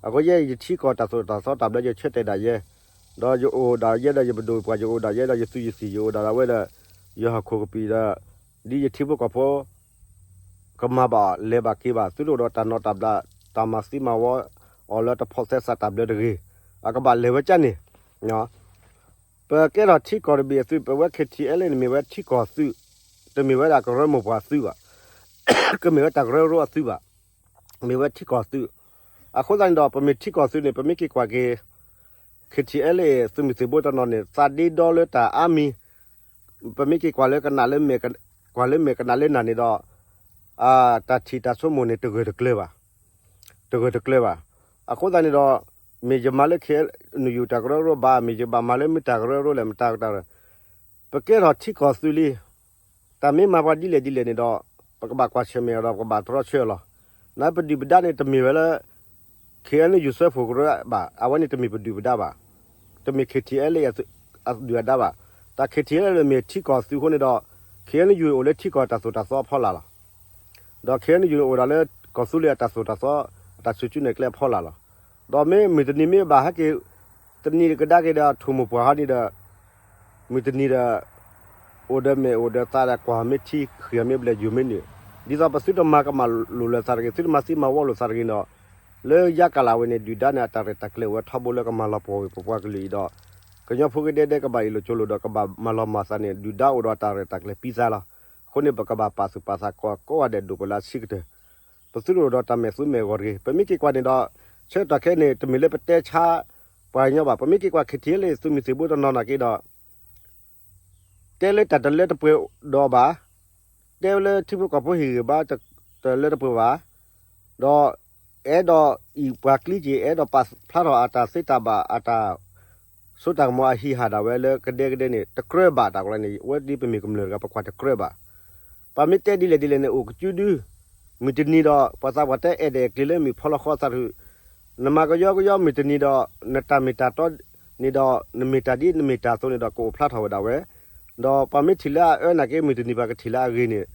အဃိယဲယထံကီၢ်တၢ်သိၣ်တၢ်သီတၢ်ဘျၢ ယဆၢတဲာ်ဒၣ်ယဲ, ဒီးယအိၣ်ဒၣ်ယဲဒီးယပဒိၣ်ပှၢ်, ယအိၣ်ဒၣ်ယဲဒီးယသုးယသံၣ်, ယအိၣ်ဒၣ်ဒၣ်ဝဲဒီး ယဟီၣ်ခိၣ်ကပံာ်ဒီး ဒ်ယထံဖိကီၢ်ဖိ ကမၤဘၣ်လဲၤဘၣ်က့ၤဘၣ်, သုတအိၣ်ဒီးတၢ်နီၣ်တၢ်ဘျး, တၢ်မၤသံမၤဝီအီၤလၢတဖိးသဲစးတၢ်ဘျၢတဂ့ၤ. အကဘၣ်လဲၤဝဲကၢ်န့ၣ်, ပကဲထီၣ်ထံကီၢ်တဘ့ၣ်အသုး, ပဝဲ ခ့ၣ်ထံၣ်အဲလ်အ့ၣ် န့ၣ်မ့ၢ်ဝဲထံကီၢ်သုး, တမ့ၢ်ဝဲဒၣ်ကရၢမိၢ်ပှၢ်အသုးဘၣ်, ကမ့ၢ်ဝဲတၢ်ကရၢကရိအသုးဘၣ်, မ့ၢ်ဝဲထံကီၢ်သုး. အဃိသတးန့ၣ်ဒီး ပမ့ၢ်ထံကီၢ်သုးန့ၣ် ပမ့ၢ်က့ၤကွၢ်က့ၤ ခ့ၣ်ထံၣ်အဲလ်အ့ၣ် သုးမုၢ်သံၣ်ဘိတနီၤန့ၣ် သးဒ့ဒီလၢတၢ်အါမံၤ, ပမ့ၢ်က့ၤကွၢ်လၢကနၣ်လၢမဲာ်, ကွၢ်လၢမဲာ်ကနၣ်လၢနၢ်န့ၣ်ဒီး တၢ်ထံၣ်တၢ်ဆိကမိၣ်န့ၣ် တဂၢၢ်တကျၢၤဘၣ်, တဂၢၢ်တကျၢၤဘၣ်. အဃိသတးန့ၣ်ဒီး မ့ၢ်ယမၤလၢ ခ့ၣ်အဲၣ်ယူၣ် တၢ်ကရၢကရိဘၣ်, မ့ၢ်ယဘၣ်မၤလၢမ့ၢ်တၢ်ကရၢကရိလဲၣ်, မတၤကတၢၢ်, ပကဲထီၣ်ထံကီၢ်သုးလံ. တၢ်မ့ၢ်မၤပှၤဒ်လဲၣ်ဒ်လဲၣ်န့ၣ်ဒီး ပကဘၣ်ကွၢ်ဆၢၣ်မဲာ်အီၤဒီး ပကဘၣ်တြီဆၢအီၤလီၤ. နပဒုၣ်ပဒါန့ၣ် တမ့ၢ်ဝဲလၢ ခ့ၣ်အဲၣ်ယူၣ် စၢဖှိၣ်ကရၢဘၣ်, အဝဲန့ၣ်တမ့ၢ်ပဒုၣ်ပဒါဘၣ်, တမ့ၢ် ခ့ၣ်ထံၣ်အဲလ်အ့ၣ် အဒုၣ်အဒါဘၣ်. တၢ် ခ့ၣ်ထံၣ်အဲလ်အ့ၣ် မ့ၢ်ထံကီၢ်သုးအဃိန့ၣ်ဒီး ခ့ၣ်အဲၣ်ယူၣ် အိၣ်လၢထံကီၢ်တၢ်သိၣ်တၢ်သီအဖီလာ်လီၤ. ဒီး ခ့ၣ်အဲၣ်ယူၣ် န့ၣ်အိၣ်ဒၣ်လၢ ကီၢ်သူလ့ၤအတၢ်သိၣ်တၢ်သီ အတၢ်စူၢ်ကၠူနဲၣ်ကျဲအဖီလာ်လီၤ. ဒီးမ့ၢ်မုၢ်တနံၤမ့ၢ်ဘၣ်ဟဲက့ၤ တနံၤကဒါက့ၤဒီး ထိၣ်မိၢ်ပှၢ်ဟီန့ၣ်ဒီး မုၢ်တနံၤဒီး အိၣ်ဒီးမဲာ်အိၣ်ဒီးသးဒီး ကွၢ်မ့ၢ်ထံ ဃံမ့ၢ်ဘျဲၣ် ယူၤမ့ၢ်နုာ်, ဒ်သိးပသုတမၤကမၣ်လိာ်လၢသးတဂ့ၤ, သုတမၤသံမၤဝီလိာ်သးတဂ့ၤဒီး လၢယါကလၤဝဲန့ၣ် ဒုၣ်ဒါန့ၣ် အတၢ်ရဲၣ်တၢ်ကျဲၤအိၣ်ဝဲထီဘိလၢကမၤလီၤပှီၢ်ဝဲပပှၤကလုာ်အံၤဒီး ကညီဖိကဒဲဒဲကဘၣ်အ့ၣ်လိာ်ကၠိလိာ်ဒီး ကဘၣ်မၤလီၤမၢ်သးန့ၣ် ဒုၣ်ဒါအိၣ်ဒီးတၢ်ရဲၣ်တၢ်ကျဲၤပံသးလီၤ. အဃိန့ၣ် ပကဘၣ်ပာ်သူၣ်ပာ်သးကိးဂၤဒဲးဒိၣ်ပလၢအဆံးကတၢၢ် ပသုတအိၣ်ဒီးတၢ်မဲာ်သူမဲာ်ဂီၤတဂ့ၤ. ပမ့ၢ်က့ၤကွၢ်န့ၣ်ဒီး ဆၢကတီၢ်ခဲအံၤန့ၣ် တမ့ၢ်လၢပတဲဆါပှၤကညီဘၣ်. ပမ့ၢ်က့ၤကွၢ် ခ့ၣ်ထံၣ်အဲလ်အ့ၣ် သုးမုၢ်သံၣ်ဘိတနီၤနာ်က့ဒီး တဲလၢတၢ်တလၢတပှဲၤဒီးဘၣ်, တဲဝဲလၢထံဖိကီၢ်ဖိဟ့ၣ်ဂံၢ်ဘါ တလၢတပှဲၤဘၣ်, ဒီးအဲၣ်ဒိးအံၤပှၤကျံက့ၤ အဲၣ်ဒိးပာ်ဖျါထီၣ်အတၢ်သ့တၢ်ဘၣ် အတၢ်စိတၢ်ကမီၤအဟံးဟးဒၣ်ဝဲလၢကဒဲကဒဲန့ၣ် တကြၢးဘၣ်တၢ်ကီန့ၣ် ဝဲဒ်ပမ့ၢ်ကမျၢၢ်တဂၤ ပကွၢ်တကြၢးဘၣ်. ပမ့ၢ်တဲဒ်လဲၣ်ဒ်လဲၣ်န့ၣ် အိၣ်ကစုဒု မုၢ်တနံၤဒီး ပှၤသးပှၢ်တဲအဲၣ်ဒိးအဲၣ်ကျ့ၤလၢမုၢ်ဖီလီၤဃီသးတဖု နမၤကယီကယီမုၢ်တနံၤဒီး နတၢ်မ့ၢ်တၢ်တီန့ၣ်ဒီး နမ့ၢ်တၢ်ဒ်နမ့ၢ်တၢ်အသိးန့ၣ်ဒီး ကအိၣ်ဖျါထီၣ်ဝဲဒၣ်ဝဲ, ဒီးပှၤမ့ၢ်ထံၣ်လၢအအၢနာ်က့ မုၢ်တနံၤပှၤကထံၣ်လၢအဂ့ၤန့ၣ်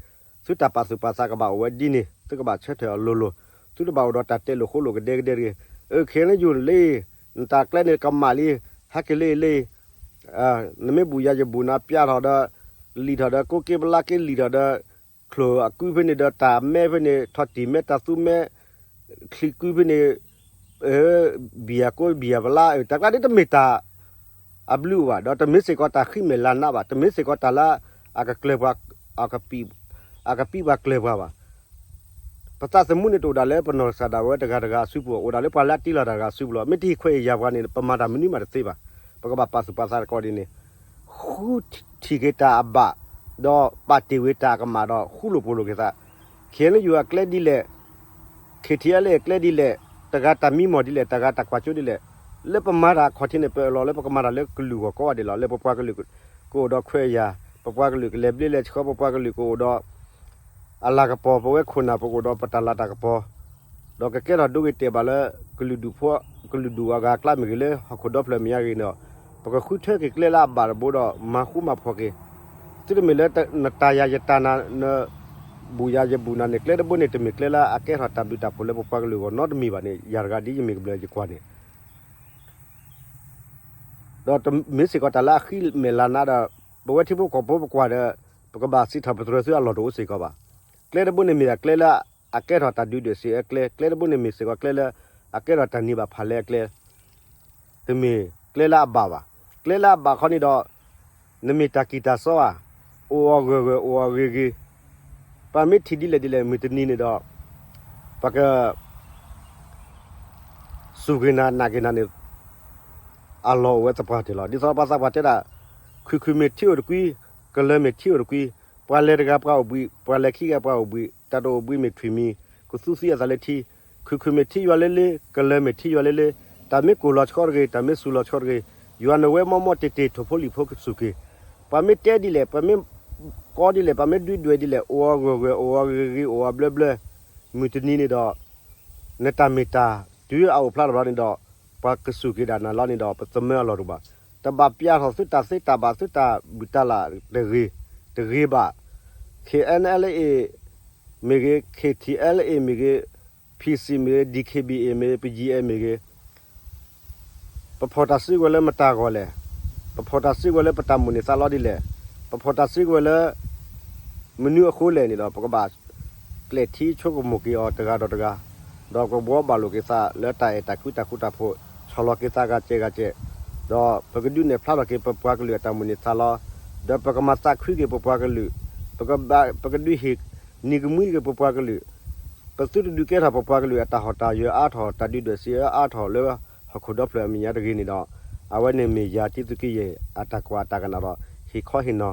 သုတၢ်ပာ်သူၣ်ပာ်သးကဘၣ်အိၣ်ဝဲဒ်န့ၣ် သုကဘၣ်ဆၢထၢၣ်အီၤလိၤလိၤ, သုတဘၣ်အိၣ်ဒီးတၢ်တဲလိာ်ဃိလိာ်ကဒဲကဒဲတဂ့ၤ. အၢ ခ့ၣ်အဲၣ်ယူၣ်လံ, နတၢ်ကျဲန့ၣ်ကမၣ်လံ, ဟဲက့ၤလၢအံၤလံ နမ့ၢ်ဘူၣ်ယၤယဘူၣ်နၤ ပျးထီၣ်ဒီး လံာ်ထီၣ်ဒီး ကိးက့ပလါက့လံာ်ထီၣ်ဒီး ချိၣ်အကုဖဲန့ၣ်ဒီး တၢ်မဲဖဲန့ၣ် ထီၣ်တံၢ်မဲ တၢ်သူမဲ ချံကုဖဲန့ၣ် ဘံၣ်ယၤကိးဘံၣ်ယၤပလါ တၢ်ကျါဒ်တမ့ၢ်တၢ်အဘျုးအိၣ်ဘၣ်, ဒီးတမ့ၢ်စ့ၢ်ကီးတၢ်ဃံမဲာ်လၤနးဘၣ်, တမ့ၢ်စ့ၢ်ကီးတၢ်လၢအကကျၢၤပှၤ အကပံးပှၤကျၢၤပှၤဘၣ်. ပသးသမူန့ၣ်တအိၣ်ဒၣ်လၢပနီၢ်ကစၢ်ဒၣ်ဝဲတဂၤတဂၤအစုပူၤ, အိၣ်ဒၣ်လၢပှၤလၢအတ့လီၤတၢ်တဂၤအစုပူၤလီၤ. မ့ၢ်တဟ့ၣ်ခွဲးဟ့ၣ်ယာ်ပှၤန့ၣ် ပမၤတၢ်မနုၤမးတသ့ဘၣ်. ပကဘၣ်ပာ်သူၣ်ပာ်သးတကီၢ်ဒ်န့ၣ် ဃုထံၣ်က့ၤတၢ်အဘၣ်, ဒီးပာ်တ့ၢ်ဝဲတၢ်အကမၣ်ဒီး ဃူလိာ်ဖိးလိာ်က့ၤသး. ခ့ၣ်အဲၣ်ယူၣ်အကျဲဒ်လဲၣ်, ခ့ၣ်ထံၣ်အဲလ်အ့ၣ် အကျဲဒ်လဲၣ်, တဂၤတၢ်မံမီၢ်ဒ်လဲၣ်, တဂၤတၢ်ကွၢ်ကၠိဒ်လဲၣ်, လၢပမၤတၢ်အခီၣ်ထံးန့ၣ် ပအၢၣ်လီၤလၢပကမၤတၢ်လၢကလုာ်ဂီၢ်ကိးဂၤဒဲးလီၤ. လၢပပှၤကလုာ်ကအိၣ်ဒီးခွဲးယာ်, ပပှၤကလုာ်ကလဲၤဘျ့လဲၤဆှီ, ပပှၤကလုာ်ကအိၣ်ဒီး အလၤကပီၤ, ပဝဲခိၣ်နၢ်ပကအိၣ်ဒီးပတၢ်လၤတၢ်ကပီၤ, ဒီးကကဲထီၣ်ဒိဂ့ၤတဲာ်ဘၣ်လၢ ကလုာ်ဒူၣ်ဖိ, ကလုာ်ဒူၣ်အဂၤအကျါမ့ၢ်ဂ့ၤ, လၢဟီၣ်ခိၣ်ဒီဖျၢၣ်မ့ၢ်ဂ့ၤန့ၣ်ဒီး ပကဃုထၢက့ၤကျဲလၢအဘၣ်တဘိဒီး မၤဃူမၤဖိးက့ၤ. သုတမ့ၢ်လၢနတၤယၤယတၤနၤ, နဘူၣ်ယၤယဘူၣ်နၤန့ၣ် ကျဲတဘိန့ၣ် တမ့ၢ်ကျဲလၢအကဲထီၣ်တၢ်ဘျုးတၢ်ဖှိၣ်လၢပပှၤကလုာ်အဂီၢ်နီတမံၤဘၣ်န့ၣ် ယၤတဂၤဒ်ယမ့ၢ်ကမျၢၢ်ယကွၢ်န့ၣ် ဒီးတမ့ၢ်စ့ၢ်ကီးတၢ်လၢအဃံမဲာ်လၤနးဒီး ပဝဲထံဖိကီၢ်ဖိပကွၢ်ဒီး ပကဘၣ်စံးထီၣ်ပတြၢၤသုအလီၢ်တအိၣ်စ့ၢ်ကီးဘၣ်. ကျဲတဘိန့ၣ်မ့ၢ်ဒၣ်ကျဲလၢအကဲထီၣ်တၢ်ဒုၣ်ဒွဲၣ်စံးအၢကျဲ, ကျဲတဘိန့ၣ်မ့ၢ်စ့ၢ်ကီးကျဲလၢအကဲထီၣ်တၢ်န့ၢ်ဘၣ်ဖးလဲအကျဲ, တမ့ၢ်ကျဲလၢအဘၣ်ဘၣ်. ကျဲလၢအဘၣ်ခီန့ၣ်ဒီး နမ့ၢ်တၢ်ကံၢ်တၢ်စီဧါ, အိၣ်အီၤဂၢၢ်ဂၢၢ် အိၣ်အီၤဂ့ၤဂ့ၤ, ပှၤမ့ၢ်ထံၣ်ဒ်လဲၣ်ဒ်လဲၣ် မုၢ်တနံၤန့ၣ်ဒီး ပှၤက စူၢ်က့ၤနၤနာ်က့ၤနၤန့ၣ် အလီၢ်အိၣ်ဝဲသပှၢ်တၢၢ်လီၤ. ဒ်သိးပှၤသးပှၢ်တဲဒၣ်, ခုၣ်ခုၣ်မ့ၢ်ထံအိၣ်တကွံ, ကလၢၤမ့ၢ်ထံအိၣ်တကွံ, ပှၤလဲၤတဂၤပှၤအိၣ်ဘှံး, ပှၤလဲၤခံဂၤပှၤအိၣ်ဘှံး, တၢ်တအိၣ်ဘှံးမ့ၢ်ထွံၣ်မံၤ, ကသူသံအသးလၢထံ, ခုၣ်ခုၣ်မ့ၢ်ထံယွၤလၢလၢ, ကလၢၤမ့ၢ်ထံယွၤလၢလၢ, တၢ်မ့ၢ်ကိၢ်လီၤဆီတဂ့ၤ, တၢ်မ့ၢ်စူၤလီၤဆီတဂ့ၤ, ယွၤနဝဲမီၢ်မီၢ်တ့ၢ်တ့ၢ် ထိၣ်ဖိလံၣ်ဖိကစူၢ်က့ၤ, ပှၤမ့ၢ်တဲဒ်လဲၣ်, ပှၤမ့ၢ်ကီဒ်လဲၣ်, ပှၤမ့ၢ်ဒုးဒွဲၣ်ဒ်လဲၣ်, အိၣ်အီၤဂၢၢ်ဂၢၢ် အိၣ်အီၤဂ့ၤဂ့ၤ အိၣ်အီၤဘျၢဘျၢ, မုၢ်တနံၤန့ၣ်ဒီး နတၢ်မ့ၢ်တၢ်တုၤအအိၣ်ဖျါထီၣ်ဘျီန့ၣ်ဒီး ပှၤကစူၢ်က့ၤဒၣ်နၤလီၤန့ၣ်ဒီး ပသမၢအလီၢ်တအိၣ်ဘၣ်. တဘၣ်ပျၢ်ထီၣ်သုတၢ်သ့တၢ်ဘၣ်သုတၢ်ဘူၣ်တၢ်လၢ်တဂ့ၤ, တဂ့ၤဘၣ်. ခ့ၣ်အဲၣ်အဲလ်အ့ မ့ၢ်ဂ့ၤ, ခ့ၣ်ထံၣ်အဲလ်အ့ မ့ၢ်ဂ့ၤ, ဖံၣ်စံၣ်မ့ၢ်ဂ့ၤ, ဒံၣ်ခ့ၣ်ဘံၣ်အ့ မ့ၢ်ဂ့ၤ, ပယံၣ်အဲၣ်မ့ၢ်ဂ့ၤ, ပဖီၣ်တၢ်စုကဝဲၤလၢမတၤအဂီၢ်လဲၣ်, ပဖီၣ်တၢ်စုကဝဲၤလၢပတၢ်မိၣ်န့ၢ်သးလီဒ်လဲၣ်, ပဖီၣ်တၢ်စုကဝဲၤလၢ မနုၤအဃိလဲၣ်န့ၣ်ဒီး ပကဘၣ်ကျဲးထံဆိကမိၣ်က့ၤအီၤတဂၤဒီးတဂၤ, ဒီးပကဘှီဘၣ်လိာ်က့ၤသးလၢတၢ်အဲၣ်တၢ်ကွံတၢ်ဃူတၢ်ဖိး, ဆီၣ်လီၤက့ၤသးဂၤကဲဂၤကဲ, ဒီးပကဒုးနဲၣ်ဖျါထီၣ်က့ၤပပှၤကလုာ်အတၢ်မိၣ်န့ၢ်သးလီ, ဒီးပကမၤသးခုက့ၤပပှၤကလုာ်, ပကဒုးဟ့ၣ်နံၤကမှံက့ၤပပှၤကလုာ်, ပသုတဒုးကဲထီၣ်ပပှၤကလုာ်အတၢ်ဟီၣ်တၢ်ယၢၤအါထီၣ် တၢ်ဒုးဒွဲၣ်စံးအၢအါထီၣ်လၢဟီၣ်ခိၣ်ဒီဖျၢၣ်အမဲာ်ညါတဂ့ၤန့ၣ်ဒီး, အဝဲန့ၣ်မ့ၢ်ယၤတံသုးက့ယဲၢ်အတၢ်ကွၢ်အတၢ်ကနၣ်ဒီး ဟ့ၣ်ခီဟ့ၣ်နီၤ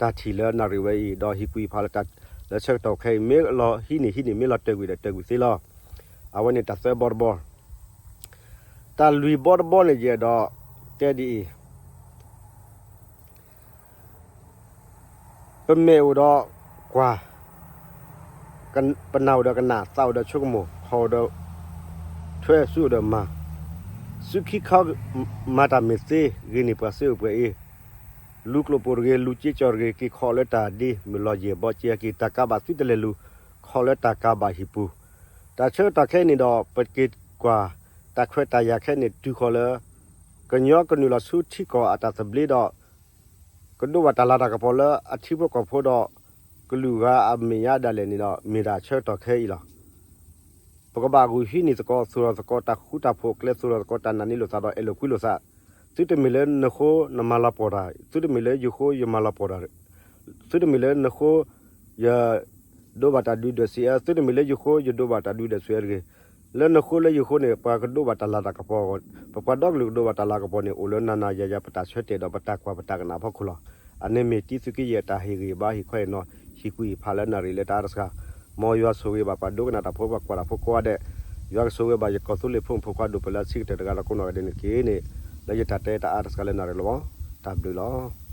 တၢ်ထံၣ်လၢနၣ်ရံၣ်ဝဲအံၤ, ဒီးဟ့ၣ်ကူၣ်ဟ့ၣ်ဖးလၢတၢ်လၢဆၢကတီၢ်ခဲအံၤ မ့ၢ်လီၤဟံးန့ၢ်ဟံးန့ၢ် မ့ၢ်လီၤတဲာ်ကွံာ်ဒီးတဲာ်ကွံာ်သ့လီၤ. အဝဲန့ၣ်တၢ်သၢဘီတဘီ, တၢ်လွံၢ်ဘီတဘီန့ၣ်ယဲဒီး တဲဒ်အံၤ ပမဲာ်အိၣ်ဒီးကွၢ်, ပနၢ်အိၣ်ဒီးကနၣ်, သးအိၣ်ဒီးဆိကမိၣ်, ခီၣ်အိၣ်ဒီးထွဲ, စုအိၣ်ဒီးမၤ, စုခံခီမၤတၢ်မ့ၢ်သ့, ဂ့ၤန့ၢ်ပှၤစ့အိၣ်ပှဲၤအ့, လူၤကျိၣ်ပိၢ်တဂ့ၤ, လူၤစ့ကၠီၣ်တဂ့ၤ, က့ၤခီလၢတၢ်ဒ့မုၢ်လီၤယဲၢ်ဘီက့ၤက့ၤ, တၢ်ကးဘၣ်သုတလဲၤလူၤ, ခီလၢတၢ်ကးဘၣ်ဟံၣ်ပူၤ, တၢ်ဆၢကတီၢ်ခဲအံၤန့ၣ်ဒီး ပက့ၤကွၢ်တၢ်ခွဲးတၢ်ယာ်ခဲအံၤန့ၣ် တုၤဃီၤလၢ ကညီကနုာ်လီၤဆူထံကီၢ်အတၢ်သဘျ့ဒီး ကဒိးဘၣ်တၢ်လၤတၢ်ကပီၤလၢအထံဖိကီၢ်ဖိဒီး ကလုာ်ဂၤအမဲာ်ညါဒၣ်လဲာ်န့ၣ်ဒီး မ့ၢ်ဒၣ်ဆၢကတီၢ်ခဲအံၤလီၤ. ပကဘၣ်ဂုာ်ဟံးန့ၢ်သကိး သူၣ်ထီၣ်သကိးတၢ်ဃူတၢ်ဖိးအကျဲ, သူၣ်ထီၣ်သကိးတၢ်နာ်န့ၢ်လိာ်သးဒီး အဲၣ်လိာ်ကွံလိာ်သး, သုတမ့ၢ်လၢနဃိနမၤလီၤပှီၢ်တၢ်, သုတမ့ၢ်လၢယဃိယမၤလီၤပှီၢ်တၢ်, သုတမ့ၢ်လၢနဃိယ ဒိးဘၣ်တၢ်ဒုးဒွဲၣ်စံးအၢ, သုတမ့ၢ်လၢယဃိ ယဒိးဘၣ်တၢ်ဒုးဒွဲၣ်စံးအၢတဂ့ၤ. လၢနဃိလၢယဃိန့ၣ် ပှၤကဒိးဘၣ်တၢ်လၤတၢ်ကပီၤအဂီၢ်, ပပှၤဒီကလုာ်ကဒိးဘၣ်တၢ်လၤကပီၤန့ၣ် အိၣ်လၢနၤနၤယၤယၤ ပတၢ်ဆၢတဲာ်ဒီးပတၢ်ကွၢ်ပတၢ်ကနၣ်အဖီခိၣ်လီၤ. အန့ၣ်မ့ၢ်တံသုးက့ယဲၢ်တၢ်ဟ့ၣ်ဂံၢ်ဘါဟ့ၣ်ခီဟ့ၣ်နီၤ, ဟ့ၣ်ကူၣ်ဟ့ၣ်ဖးလၢနၣ်ရံၣ်လၢတၢ်အါတစှၤ, မ်ယွၤဆိၣ်ဂ့ၤဘၣ်ပှၤဒိကနၣ်တၢ်ဖိ ပှၤကွၢ်တၢ်ဖိကိးဂၤဒဲး, ယွၤကဆိၣ်ဂ့ၤဘၣ်ယကီၢ်သူလ့ၤဖိမုၣ်ဖိခွါဒိၣ်ပှဲၤလၢအဆံးကတၢၢ်တဂၤဒီးကိးနီၢ်ဂၤဒဲးန့ၣ်တက့ၢ်န့ၣ်, လၢယတၢ်တဲတၢ်အါတစှၤလၢနၣ်ရံၣ်လီၤ. တၢ်ဘျုးလီၤ.